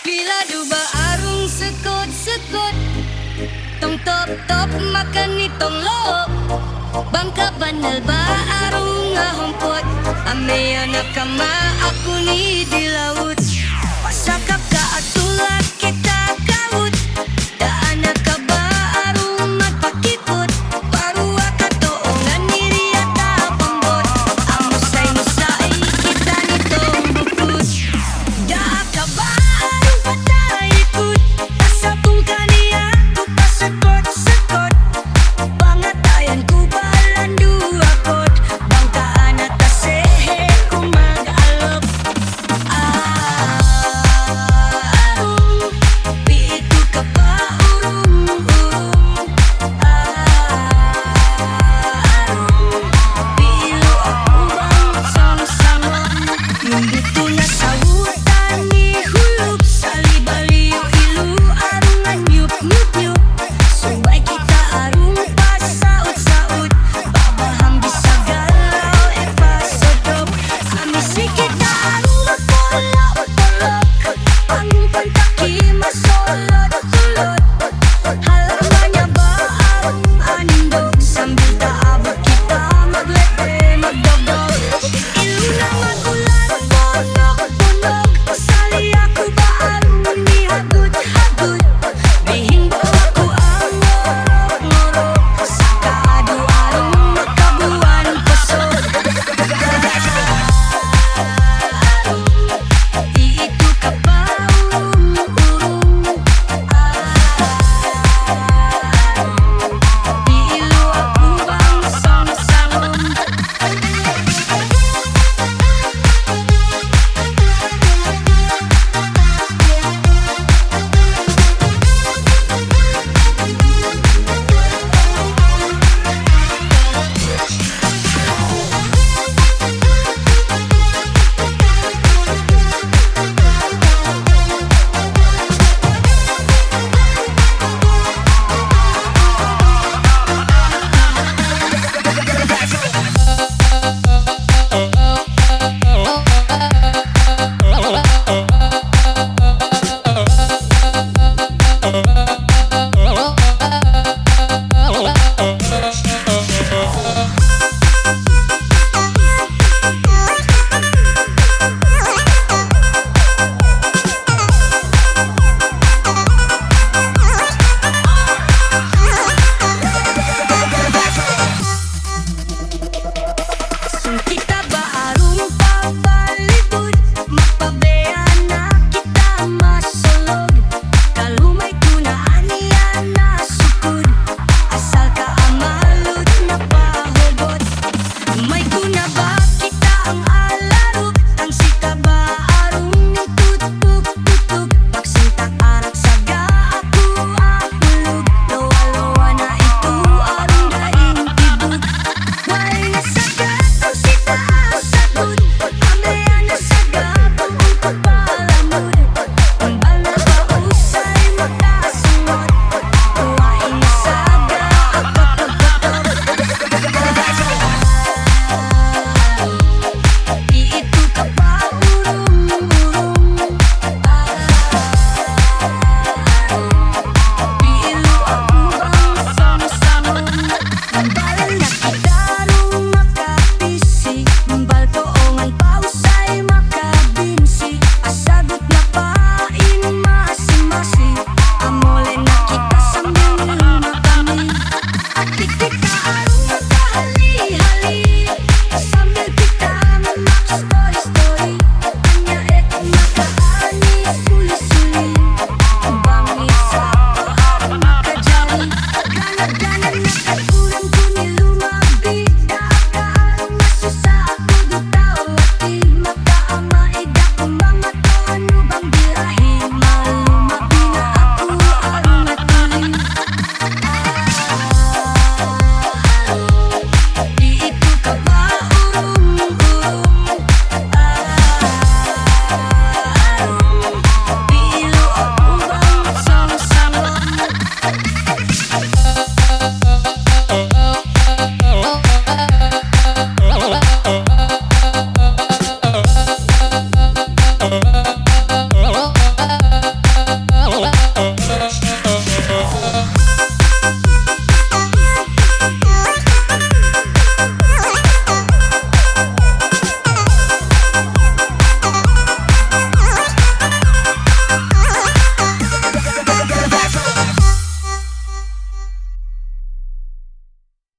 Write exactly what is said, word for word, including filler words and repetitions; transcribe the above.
Pila du ba arung sukut-sukut, tong top-top makan ni tong lop. Bang kabannal ba arung ngahumput, amay anak kama aku ni di laut. Pasakap ka atulat kita kaut, daan na ka ba arung magpakiput. Paruwa katuungan ni riyata pambut. Amusay-musay kita ni tong bukut. Daa ka ba arung pataikut? Pasapung kaniya ku pasakut-sakut. Pangatayan ku balan duwa kot. Bang ka anak kasihi ku mag-alop. Arung, pitu ka pa urung-urung. Arung, pilu aku bang song-song. Nung butu na sawut